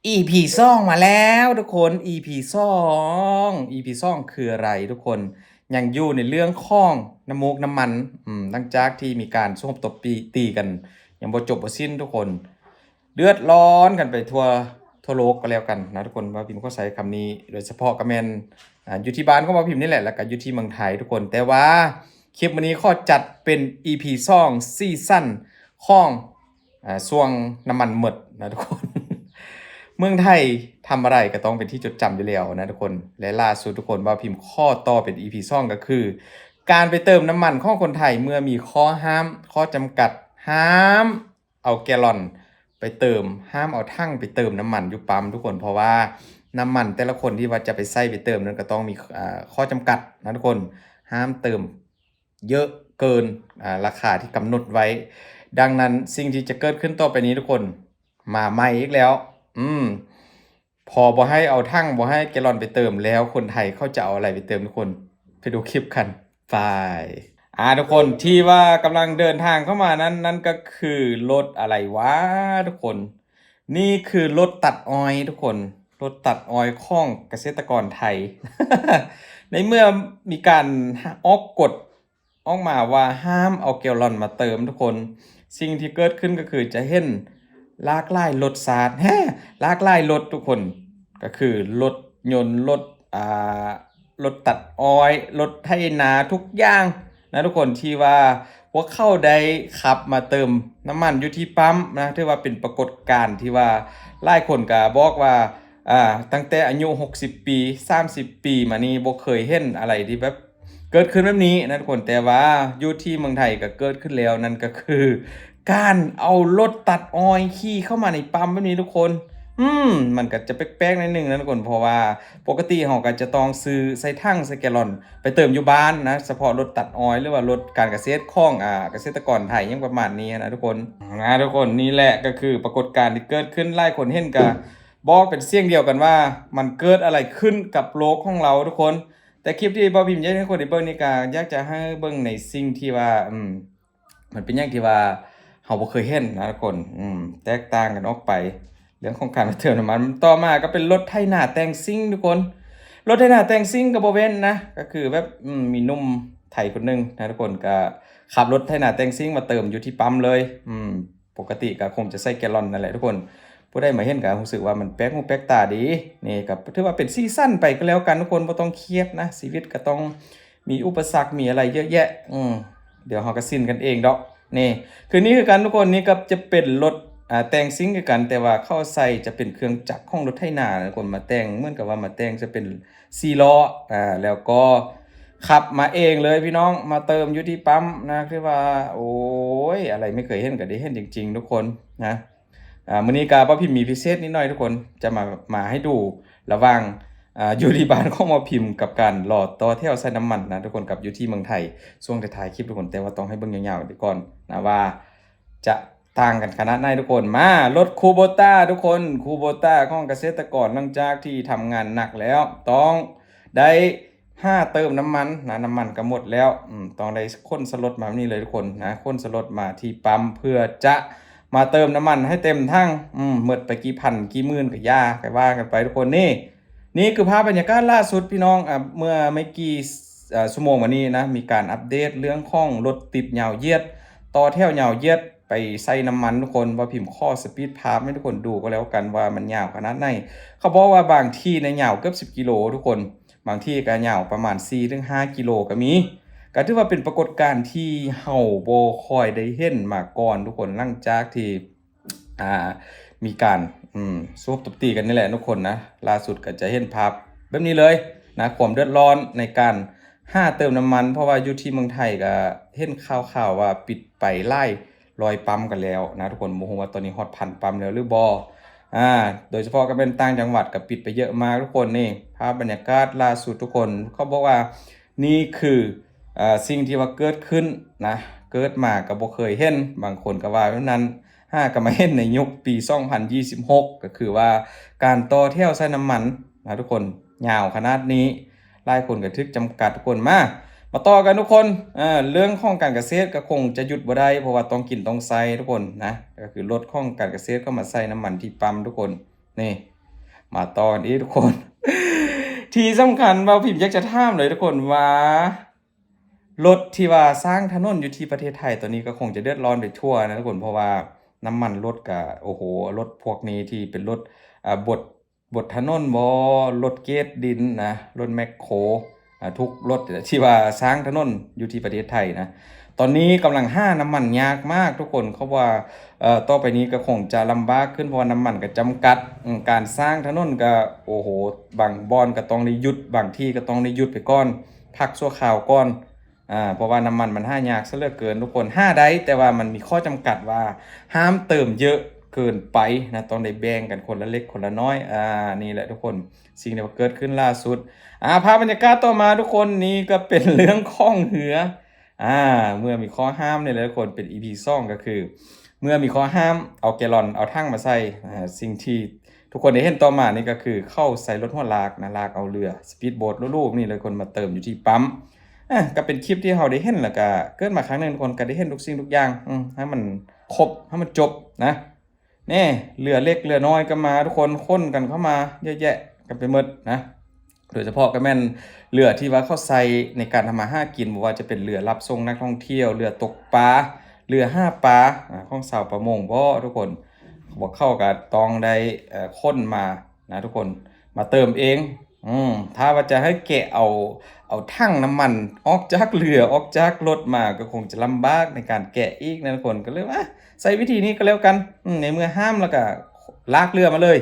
ອີພີສອງມາແລ້ວທຸກຄົນ ອີພີສອງ ອີພີສອງຄືອະໄລທຸກຄົນ ຍັງຢູ່ໃນເລື່ອງຂອງນ້ຳມູກນ້ຳມັນ ອືມ ຫຼັງຈາກທີ່ມີການສົງບຕົບຕີກັນ ຍັງບໍ່ຈົບບໍ່ສິ້ນທຸກຄົນ ເດືອດຮ້ອນກັນໄປທົ່ວ ທົ່ວໂລກກໍແລ້ວກັນນະທຸກຄົນ ບ່າວພິມຂໍໃຊ້ຄຳນີ້ ໂດຍສະເພາະກໍແມ່ນ ອ່າ ຢູ່ທີ່ບ້ານຂອງບ່າວພິມນີ້ແຫຼະ ແລ້ວກໍຢູ່ທີ່ເມືອງໄທທຸກຄົນ ແຕ່ວ່າຄລິບມື້ນີ້ຂໍຈັດເປັນອີພີສອງ ຊີຊັນຂອງ ອ່າ ຊ່ວງນ້ຳມັນໝົດນະທຸກຄົນ ເມືອງໄທທຳອະໄລກໍຕ້ອງເປັນທີ່ຈົດຈຳຢູ່ແລ້ວນະທຸກຄົນ ແລະ ລ່າສຸດທຸກຄົນ ບ່າວພິມຂໍຕໍ່ເປັນອີພີສອງ ກໍຄື ການໄປເຕີມນ້ຳມັນຂອງຄົນໄທ ເມື່ອມີຂໍ້ຫ້າມ ຂໍ້ຈຳກັດ ຫ້າມ ເອົາແກລອນໄປເຕີມ ຫ້າມເອົາຖັງໄປເຕີມນ້ຳມັນຢູ່ປ້ຳທຸກຄົນ ເພາະວ່ານ້ຳມັນແຕ່ລະຄົນທີ່ວ່າຈະໄປໃສ່ໄປເຕີມນັ້ນ ກໍຕ້ອງມີ ອ່າ ຂໍ້ຈຳກັດນະທຸກຄົນ ຫ້າມເຕີມເຍອະເກີນ ອ່າ ລາຄາທີ່ກຳນົດໄວ້. ດັ່ງນັ້ນ ສິ່ງທີ່ຈະເກີດຂຶ້ນຕໍ່ໄປນີ້ທຸກຄົນ ມາໃໝ່ອີກແລ້ວ ອືມ ພໍບໍ່ໃຫ້ເອົາຖັງ ບໍ່ໃຫ້ແກລອນໄປເຕີມແລ້ວ ຄົນໄທເຂົາຈະເອົາອະໄລໄປເຕີມທຸກຄົນ ໄປດູຄລິບກັນ ໄປ. ອ່າ ທຸກຄົນ ທີ່ວ່າກຳລັງເດີນທາງເຂົ້າມານັ້ນ ນັ້ນກໍຄືລົດອະໄລຫວາທຸກຄົນ? ນີ້ຄືລົດຕັດອ້ອຍທຸກຄົນ ລົດຕັດອ້ອຍຂອງກະເສດຕະກອນໄທ ໃນເມື່ອມີການອອກກົດ ອອກມາວ່າຫ້າມເອົາແກລອນມາເຕີມທຸກຄົນ ສິ່ງທີ່ເກີດຂຶ້ນກໍຄືຈະເຫັນຫຼາກຫຼາຍລົດຊາດ ແຮະ ຫຼາກຫຼາຍລົດທຸກຄົນ ກໍຄືລົດຍົນ ລົດ ອ່າ ລົດຕັດອ້ອຍ ລົດໄຖນາ ທຸກຢ່າງນະທຸກຄົນ ທີ່ວ່າພວກເຂົາໄດ້ຂັບມາເຕີມນ້ຳມັນຢູ່ທີ່ປ້ຳນະ ຖືວ່າເປັນປາກົດການທີ່ວ່າຫຼາຍຄົນກໍບອກວ່າ ອ່າ ຕັ້ງແຕ່ອາຍຸຫົກສິບປີ ສາມສິບປີມານີ້ ບໍ່ເຄີຍເຫັນອະໄລທີ່ແບບ ເກີດຂຶ້ນແບບນີ້ນະທຸກຄົນ ແຕ່ວ່າຢູ່ທີ່ເມືອງໄທກໍເກີດຂຶ້ນແລ້ວ ນັ້ນກໍຄືການເອົາລົດຕັດອ້ອຍຂີ່ເຂົ້າມາໃນປ້ຳແບບນີ້ທຸກຄົນ ອືມ ມັນກໍຈະແປກໆໜ້ອຍໜຶ່ງນະທຸກຄົນ ເພາະວ່າປົກກະຕິເຮົາກໍຈະຕ້ອງຊື້ໃສ່ຖັງໃສ່ແກລອນໄປເຕີມຢູ່ບ້ານນະ ສະເພາະລົດຕັດອ້ອຍ ຫຼືວ່າລົດການກະເສດຂອງ ອ່າ ກະເສດຕະກອນໄທ ຫຍັງປະມານນີ້ນະທຸກຄົນ ນະທຸກຄົນ ນີ້ແຫຼະກໍຄືປາກົດການທີ່ເກີດຂຶ້ນ ຫຼາຍຄົນເຫັນກໍບອກເປັນສຽງດຽວກັນວ່າ ມັນເກີດອະໄລຂຶ້ນກັບໂລກຂອງເຮົາທຸກຄົນ. ແຕ່ຄລິບທີ່ບ່າວພິມຢາກໃຫ້ທຸກຄົນໄດ້ເບິ່ງນີ້ ກໍຢາກຈະໃຫ້ເບິ່ງໃນສິ່ງທີ່ວ່າ ອືມ ມັນເປັນຫຍັງທີ່ວ່າເຮົາບໍ່ເຄີຍເຫັນນະທຸກຄົນ ອືມ ແຕກຕ່າງກັນອອກໄປ ເລື່ອງຂອງການໄປເຕີມນ້ຳມັນ. ຕໍ່ມາກໍເປັນລົດໄຖນາແຕ່ງຊິງທຸກຄົນ ລົດໄຖນາແຕ່ງຊິງກໍບໍ່ເວັ້ນນະ ກໍຄືແບບ ອືມ ມີໜຸ່ມໄທຄົນໜຶ່ງນະທຸກຄົນ ກໍຂັບລົດໄຖນາແຕ່ງຊິງມາເຕີມຢູ່ທີ່ປ້ຳເລີຍ ອືມ ປົກກະຕິກໍຄົງຈະໃສ່ແກລອນນັ້ນແຫຼະທຸກຄົນ ຜູ້ໃດມາເຫັນກໍຮູ້ສຶກວ່າມັນແປກຫູແປກຕາດີ. ນີ້ກໍຖືວ່າເປັນສີສັນໄປກໍແລ້ວກັນທຸກຄົນ ບໍ່ຕ້ອງຄຽດນະ ຊີວິດກໍຕ້ອງມີອຸປະສັກ ມີອະໄລເຍອະແຍະ ອືມ ດຽວເຮົາກໍຊິນກັນເອງດອກ. ນີ້ຄື ນີ້ຄືກັນທຸກຄົນ ນີ້ກໍຈະເປັນລົດ ອ່າ ແຕ່ງຊິງຄືກັນ ແຕ່ວ່າເຂົາໃສ່ຈະເປັນເຄື່ອງຈັກຂອງລົດໄຖນາທຸກຄົນ ມາແຕ່ງ ເໝືອນກັບວ່າມາແຕ່ງຈະເປັນສີ່ລໍ້ ອ່າ ແລ້ວກໍຂັບມາເອງເລີຍພີ່ນ້ອງ ມາເຕີມຢູ່ທີ່ປ້ຳນະ ຄືວ່າ ໂອ້ຍ ອະໄລໄມ່ເຄີຍເຫັນກໍໄດ້ເຫັນຈິງໆທຸກຄົນນະ. ອ່າ ມື້ນີ້ກໍບ່າວພິມມີພິເສດນິດໜ້ອຍທຸກຄົນ ຈະມາ ມາໃຫ້ດູລະຫວ່າງ ອ່າ ຢູ່ທີ່ບ້ານຂອງບ່າວພິມກັບການລໍຕໍ່ແຖວໃສ່ນ້ຳມັນນະທຸກຄົນ ກັບຢູ່ທີ່ເມືອງໄທ ຊ່ວງທ້າຍໆຄລິບທຸກຄົນ ແຕ່ວ່າຕ້ອງໃຫ້ເບິ່ງຍາວໆໄປກ່ອນນະວ່າຈະຕ່າງກັນຂະໜາດໃດທຸກຄົນ. ມາ ລົດຄູໂບຕ້າທຸກຄົນ ຄູໂບຕ້າຂອງກະເສດຕະກອນ ຫຼັງຈາກທີ່ທຳງານໜັກແລ້ວ ຕ້ອງໄດ້ ຫາເຕີມນ້ຳມັນນະ ນ້ຳມັນກໍໝົດແລ້ວ ອືມ ຕ້ອງໄດ້ຂົນສະລົດມາແບບນີ້ເລີຍທຸກຄົນນະ ຂົນສະລົດມາທີ່ປ້ຳເພື່ອຈະມາເຕີມນ້ຳມັນໃຫ້ເຕັມຖັງ ອືມ ໝົດໄປກີ່ພັນກີ່ໝື່ນກໍຢ່າ ກໍວ່າກັນໄປທຸກຄົນ. ນີ້ ນີ້ຄືພາບບັນຍາກາດລ່າສຸດພີ່ນ້ອງ ອ່າ ເມື່ອໄມ່ກີ່ ອ່າ ຊົ່ວໂມງມານີ້ນະ ມີການອັບເດດເລື່ອງຂອງລົດຕິດຍາວຢຽດ ຕໍ່ແຖວຍາວຢຽດໄປໃສ່ນ້ຳມັນທຸກຄົນ. ບ່າວພິມຂໍສະປີດພາບໃຫ້ທຸກຄົນດູກໍແລ້ວກັນວ່າມັນຍາວຂະໜາດໃດ ເຂົາບອກວ່າບາງທີ່ນະຍາວເກືອບສິບກິໂລທຸກຄົນ ບາງທີ່ກໍຍາວປະມານສີ່ເຖິງຫ້າກິໂລກໍມີ ກໍຖືວ່າເປັນປາກົດການທີ່ເຮົາບໍ່ຄ່ອຍໄດ້ເຫັນມາກ່ອນທຸກຄົນ ຫຼັງຈາກທີ່ ອ່າ ມີການ ອືມ ສູ້ຕົບຕີກັນນີ້ແຫຼະທຸກຄົນນະ. ລ່າສຸດກໍຈະເຫັນພາບແບບນີ້ເລີຍນະ ຄວາມເດືອດຮ້ອນໃນການຫາເຕີມນ້ຳມັນ ເພາະວ່າຢູ່ທີ່ເມືອງໄທກໍເຫັນຂ່າວໆວ່າປິດໄປຫຼາຍ ຮ້ອຍປ້ຳກັນແລ້ວນະທຸກຄົນ ບໍ່ຮູ້ວ່າຕອນນີ້ຮອດພັນປ້ຳແລ້ວຫຼືບໍ່ ອ່າ ໂດຍສະເພາະກໍແມ່ນຕ່າງຈັງຫວັດກໍປິດໄປເຍອະມາກທຸກຄົນ. ນີ້ພາບບັນຍາກາດລ່າສຸດທຸກຄົນ ເຂົາບອກວ່ານີ້ຄື ເອີ ສິ່ງທີ່ວ່າເກີດຂຶ້ນນະ ເກີດມາກໍບໍ່ເຄີຍເຫັນ ບາງຄົນກໍວ່າແບບນັ້ນ ຫາກໍມາເຫັນໃນຍຸກປີສອງພັນຊາວຫົກ ກໍຄືວ່າການຕໍ່ແຖວໃສ່ນ້ຳມັນນະທຸກຄົນ ຍາວຂະໜາດນີ້ ຫຼາຍຄົນກໍຖືກຈຳກັດທຸກຄົນ. ມາ ມາຕໍ່ກັນທຸກຄົນ ເອີ ເລື່ອງຂອງການກະເສດກໍຄົງຈະຢຸດບໍ່ໄດ້ ເພາະວ່າຕ້ອງກິນຕ້ອງໃຊ້ທຸກຄົນນະ ກໍຄືລົດຂອງການກະເສດເຂົ້າມາໃສ່ນ້ຳມັນທີ່ປ້ຳທຸກຄົນ. ນີ້ ມາຕໍ່ກັນອີກທຸກຄົນ ທີ່ສຳຄັນ ບ່າວພິມຢາກຈະຖາມເລີຍທຸກຄົນວ່າ ລົດທີ່ວ່າສ້າງຖະໜົນຢູ່ທີ່ປະເທດໄທ ຕອນນີ້ກໍຄົງຈະເດືອດຮ້ອນໄປທົ່ວນະທຸກຄົນ ເພາະວ່ານ້ຳມັນລົດກະ ໂອ້ໂຫ ລົດພວກນີ້ທີ່ເປັນລົດ ອ່າ ບົດ ບົດຖະໜົນບໍ ລົດເກດດິນນະ ລົດແມັກໂຄ ອ່າ ທຸກລົດທີ່ວ່າສ້າງຖະໜົນຢູ່ທີ່ປະເທດໄທນະ ຕອນນີ້ກຳລັງຫານ້ຳມັນຍາກມາກທຸກຄົນ ເຂົາວ່າ ເອີ ຕໍ່ໄປນີ້ກໍຄົງຈະລຳບາກຂຶ້ນ ເພາະວ່ານ້ຳມັນກໍຈຳກັດ ອາ ການສ້າງຖະໜົນກໍ ໂອ້ໂຫ ບາງບ່ອນກໍຕ້ອງໄດ້ຢຸດ ບາງທີ່ກໍຕ້ອງໄດ້ຢຸດໄປກ່ອນ ພັກຊົ່ວຄາວກ່ອນ ອາ ເພາະວ່ານ້ຳມັນມັນຫາຍາກຊະເຫຼືອເກີນທຸກຄົນ ຫາໄດ້ ແຕ່ວ່າມັນມີຂໍ້ຈຳກັດວ່າຫ້າມເຕີມເຍອະເກີນໄປນະ ຕ້ອງໄດ້ແບ່ງກັນຄົນລະເລັກຄົນລະນ້ອຍ ອາ ນີ້ແຫຼະທຸກຄົນ ສິ່ງທີ່ວ່າເກີດຂຶ້ນລ່າສຸດ ອາ ພາບບັນຍາກາດຕໍ່ມາທຸກຄົນ ນີ້ກໍເປັນເລື່ອງຂອງເຮືອ ອາ ເມື່ອມີຂໍ້ຫ້າມນີ້ແຫຼະທຸກຄົນ ເປັນ ອີພີ ສອງ ກໍຄື ເມື່ອມີຂໍ້ຫ້າມ ເອົາແກລອນ ເອົາຖັງມາໃສ່ ອາ ສິ່ງທີ່ ທຸກຄົນໄດ້ເຫັນຕໍ່ມານີ້ກໍຄືເຂົາໃສ່ລົດຫົວລາກນະ ລາກເອົາເຮືອ ສະປີດໂບດຫຼູໆນີ້ເລີຍ ຄົນມາເຕີມຢູ່ທີ່ປ້ຳ ອາ ກໍເປັນຄລິບທີ່ເຮົາໄດ້ເຫັນ ແລ້ວກໍເກີດມາຄັ້ງໜຶ່ງ ທຸກຄົນກໍໄດ້ເຫັນທຸກສິ່ງທຸກຢ່າງ ອືມ ໃຫ້ມັນຄົບ ໃຫ້ມັນຈົບນະ ແນ່ ເຮືອເລັກເຮືອນ້ອຍກໍມາ ທຸກຄົນ ຂົນກັນເຂົ້າມາເຍອະແຍະກັນໄປໝົດນະ ໂດຍສະເພາະກໍແມ່ນເຮືອທີ່ວ່າເຂົາໃຊ້ໃນການທຳມາຫາກິນ ບໍ່ວ່າຈະເປັນເຮືອຮັບສົ່ງນັກທ່ອງທ່ຽວ ເຮືອຕົກປາ ເຮືອຫາປາ ອາ ຂອງຊາວປະມົງບໍ ທຸກຄົນ ພວກເຂົາກໍຕ້ອງໄດ້ ເອີ ຂົນມານະທຸກຄົນ ມາເຕີມເອງ ອືມ ຖ້າວ່າຈະໃຫ້ແກະເອົາ ເອົາຖັງນ້ຳມັນອອກຈາກເຮືອ ອອກຈາກລົດມາ ກໍຄົງຈະລຳບາກໃນການແກະອີກນະທຸກຄົນ ກໍເລີຍວ່າ ໃຊ້ວິທີນີ້ກໍແລ້ວກັນ ອືມ ໃນເມື່ອຫ້າມແລ້ວກໍລາກເຮືອມາເລີຍ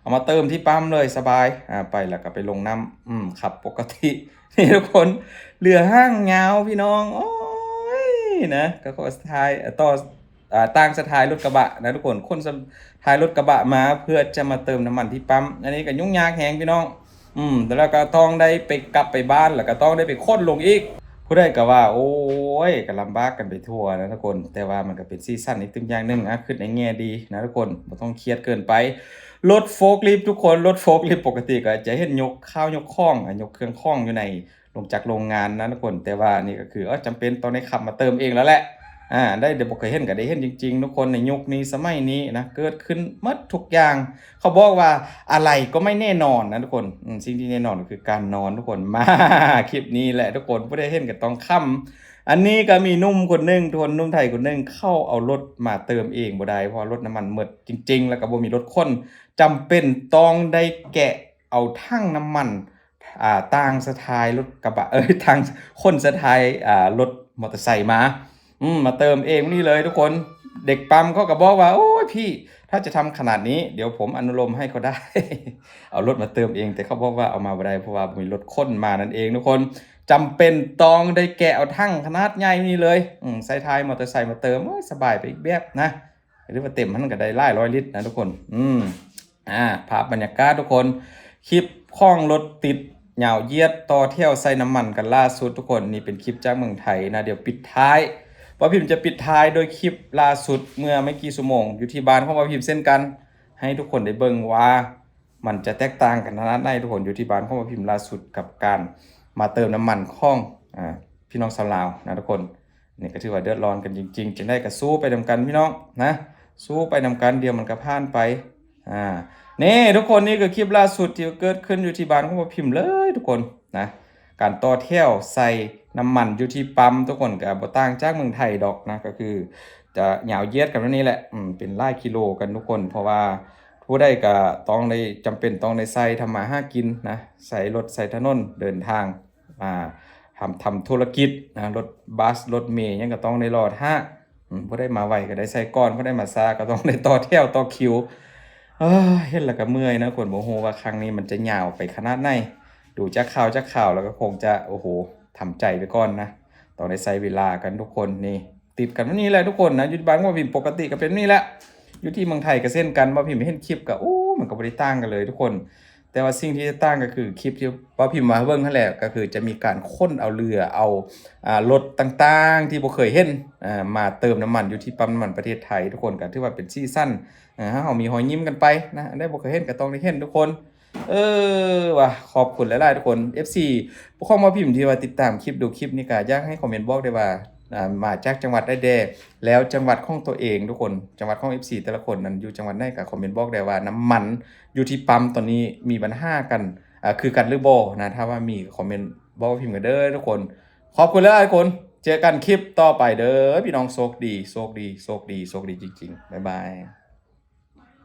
ເອົາມາເຕີມທີ່ປ້ຳເລີຍ ສະບາຍ ອາ ໄປແລ້ວກໍໄປລົງນ້ຳ ອືມ ຂັບປົກກະຕິ ນີ້ທຸກຄົນ ເຮືອຫາງຍາວພີ່ນ້ອງ ໂອ້ຍ ນະ ກໍຂໍສະທາຍ ຕໍ່ ອ່າ ຕ່າງສະທາຍລົດກະບະນະທຸກຄົນ ຄົນສະ ທ້າຍລົດກະບະມາເພື່ອຈະມາເຕີມນ້ຳມັນທີ່ປ້ຳ ອັນນີ້ກໍຫຍຸ້ງຍາກແຮງພີ່ນ້ອງ ອືມ ແລ້ວກໍຕ້ອງໄດ້ໄປກັບໄປບ້ານ ແລ້ວກໍຕ້ອງໄດ້ໄປຂົນລົງອີກ ຜູ້ໃດກໍວ່າ ໂອ້ຍ ກໍລຳບາກກັນໄປທົ່ວນະທຸກຄົນ ແຕ່ວ່າມັນກໍເປັນສີສັນອີກຕື່ມຢ່າງໜຶ່ງ ອາ ຄິດໃນແງ່ດີນະທຸກຄົນ ບໍ່ຕ້ອງຄຽດເກີນໄປ ລົດໂຟກລິບທຸກຄົນ ລົດໂຟກລິບປົກກະຕິກໍຈະເຫັນຍົກຂ້າວຍົກຂອງ ອາ ຍົກເຄື່ອງຂອງຢູ່ໃນ ລົງຈາກໂຮງງານນະທຸກຄົນ ແຕ່ວ່ານີ້ກໍຄື ເອີ ຈຳເປັນຕ້ອງໄດ້ຂັບມາເຕີມເອງແລ້ວແຫຼະ ອາ ໄດ້ ບໍ່ເຄີຍເຫັນກໍໄດ້ເຫັນຈິງໆ ທຸກຄົນ ໃນຍຸກນີ້ສະໄໝນີ້ນະ ເກີດຂຶ້ນໝົດທຸກຢ່າງ ເຂົາບອກວ່າ ອະໄລກໍໄມ່ແນ່ນອນນະທຸກຄົນ ອືມ ສິ່ງທີ່ແນ່ນອນກໍຄືການນອນທຸກຄົນ ມາ ຄລິບນີ້ແຫຼະທຸກຄົນ ຜູ້ໃດເຫັນກໍຕ້ອງຂຳ ອັນນີ້ກໍມີໜຸ່ມຄົນໜຶ່ງ ທຸກຄົນ ໜຸ່ມໄທຄົນໜຶ່ງ ເຂົາເອົາລົດມາເຕີມເອງບໍ່ໄດ້ ເພາະວ່າລົດນ້ຳມັນໝົດຈິງໆ ແລ້ວກໍບໍ່ມີລົດຂົນ ຈຳເປັນຕ້ອງໄດ້ແກະເອົາຖັງນ້ຳມັນ ອ່າ ຕ່າງສະທາຍລົດກະບະ ເອີຍ ຕ່າງ ຂົນສະທາຍ ອ່າ ລົດມໍເຕີໄຊມາ ອືມ ມາເຕີມເອງນີ້ເລີຍທຸກຄົນ ເດັກປ້ຳເຂົາກໍບອກວ່າ ໂອ້ຍ ພີ່ ຖ້າຈະທຳຂະໜາດນີ້ ດຽວຜົມອະນຸໂລມໃຫ້ກໍໄດ້ ເອົາລົດມາເຕີມເອງ ແຕ່ເຂົາບອກວ່າເອົາມາບໍ່ໄດ້ ເພາະວ່າບໍ່ມີລົດຂົນມານັ້ນເອງທຸກຄົນ ຈຳເປັນຕ້ອງໄດ້ແກະເອົາຖັງຂະໜາດໃຫຍ່ນີ້ເລີຍ ອືມ ໃສ່ທ້າຍມໍເຕີໄຊມາເຕີມ ໂອ້ຍ ສະບາຍໄປອີກແບບນະ ຫຼືວ່າເຕັມຫັ້ນກໍໄດ້ຫຼາຍຮ້ອຍລິດນະທຸກຄົນ ອືມ ອາ ພາບບັນຍາກາດທຸກຄົນ ຄລິບຂອງລົດຕິດຍາວຢຽດ ຕໍ່ແຖວໃສ່ນ້ຳມັນກັນລ່າສຸດທຸກຄົນ ນີ້ເປັນຄລິບຈາກເມືອງໄທນະ ດຽວປິດທ້າຍ ບ່າວພິມຈະປິດທ້າຍໂດຍຄລິບລ່າສຸດເມື່ອໄມ່ກີ່ຊົ່ວໂມງ ຢູ່ທີ່ບ້ານຂອງບ່າວພິມເຊັ່ນກັນ ໃຫ້ທຸກຄົນໄດ້ເບິ່ງວ່າ ມັນຈະແຕກຕ່າງກັນຂະໜາດໃດທຸກຄົນ ຢູ່ທີ່ບ້ານຂອງບ່າວພິມລ່າສຸດ ກັບການມາເຕີມນ້ຳມັນຂອງ ອາ ພີ່ນ້ອງຊາວລາວນະທຸກຄົນ ນີ້ກໍຖືວ່າເດືອດຮ້ອນກັນຈິງໆ ຈັ່ງໃດກໍສູ້ໄປນຳກັນພີ່ນ້ອງນະ ສູ້ໄປນຳກັນ ດຽວມັນກໍຜ່ານໄປ ອາ ນີ້ທຸກຄົນ ນີ້ຄືຄລິບລ່າສຸດທີ່ເກີດຂຶ້ນຢູ່ທີ່ບ້ານຂອງບ່າວພິມເລີຍທຸກຄົນນະ ການຕໍ່ແຖວໃສ່ນ້ຳມັນຢູ່ທີ່ປ້ຳ ທຸກຄົນ ກໍບໍ່ຕ່າງຈາກເມືອງໄທດອກນະ ກໍຄືຈະຍາວຢຽດກັນແບບນີ້ແຫຼະ ອືມ ເປັນຫຼາຍກິໂລກັນທຸກຄົນ ເພາະວ່າຜູ້ໃດກໍຕ້ອງໄດ້ ຈຳເປັນຕ້ອງໄດ້ໃຊ້ທຳມາຫາກິນນະ ໃຊ້ລົດໃຊ້ຖະໜົນເດີນທາງ ອ່າ ທຳ ທຳທຸລະກິດນະ ລົດບັສລົດເມຫຍັງກໍຕ້ອງໄດ້ລໍຖ້າ ອືມ ຜູ້ໃດມາໄວກໍໄດ້ໃຊ້ກ່ອນ ຜູ້ໃດມາຊ້າກໍຕ້ອງໄດ້ຕໍ່ແຖວຕໍ່ຄິວ ເອີ ເຫັນແລ້ວກໍເມື່ອຍນະ ຄົນບໍ່ຮູ້ວ່າຄັ້ງນີ້ມັນຈະຍາວໄປຂະໜາດໃດ ດູຈາກຂ່າວ ຈາກຂ່າວແລ້ວກໍຄົງຈະ ໂອ້ໂຫ ທຳໃຈໄປກ່ອນນະ ຕ້ອງໄດ້ໃຊ້ເວລາກັນທຸກຄົນ ນີ້ ຕິດກັນແບບນີ້ແຫຼະທຸກຄົນນະ ຢູ່ທີ່ບ້ານຂອງບ່າວພິມປົກກະຕິກໍເປັນແບບນີ້ແຫຼະ ຢູ່ທີ່ເມືອງໄທກໍເຊັ່ນກັນ ບ່າວພິມເຫັນຄລິບກໍ ໂອ້ ມັນກໍບໍ່ໄດ້ຕ່າງກັນເລີຍທຸກຄົນ ແຕ່ວ່າສິ່ງທີ່ຕ່າງກໍຄືຄລິບທີ່ບ່າວພິມມາເບິ່ງຫັ້ນແຫຼະ ກໍຄືຈະມີການຂົນເອົາເຮືອ ເອົາ ອ່າ ລົດຕ່າງໆທີ່ບໍ່ເຄີຍເຫັນ ອ່າ ມາເຕີມນ້ຳມັນຢູ່ທີ່ປ້ຳນ້ຳມັນປະເທດໄທ ທຸກຄົນ ກໍຖືວ່າເປັນສີສັນ ເອີ ເຮົາມີຮອຍຍິ້ມກັນໄປນະ ອັນໃດບໍ່ເຄີຍເຫັນກໍຕ້ອງໄດ້ເຫັນທຸກຄົນ ເອີ ວ່າ ຂອບຄຸນຫຼາຍໆທຸກຄົນ ເອັຟຊີ ຂອງບ່າວພິມທີ່ວ່າຕິດຕາມຄລິບ ດູຄລິບນີ້ ກໍຢາກໃຫ້ຄອມເມັນບອກໄດ້ວ່າ ອ່າ ມາຈາກຈັງຫວັດໃດແດ່ ແລ້ວຈັງຫວັດຂອງຕົວເອງທຸກຄົນ ຈັງຫວັດຂອງ ເອັຟຊີ ແຕ່ລະຄົນນັ້ນຢູ່ຈັງຫວັດໃດ ກໍຄອມເມັນບອກໄດ້ວ່ານ້ຳມັນຢູ່ທີ່ປ້ຳຕອນນີ້ມີບັນຫາກັນ ອ່າ ຄືກັນຫຼືບໍ່ນະ ຖ້າວ່າມີກໍຄອມເມັນບອກພິມກັນເດີທຸກຄົນ. ຂອບຄຸນຫຼາຍໆທຸກຄົນ ເຈີກັນຄລິບຕໍ່ໄປເດີພີ່ນ້ອງ ໂຊກດີ ໂຊກດີ ໂຊກດີ ໂຊກດີຈິງໆ ບາຍບາຍ.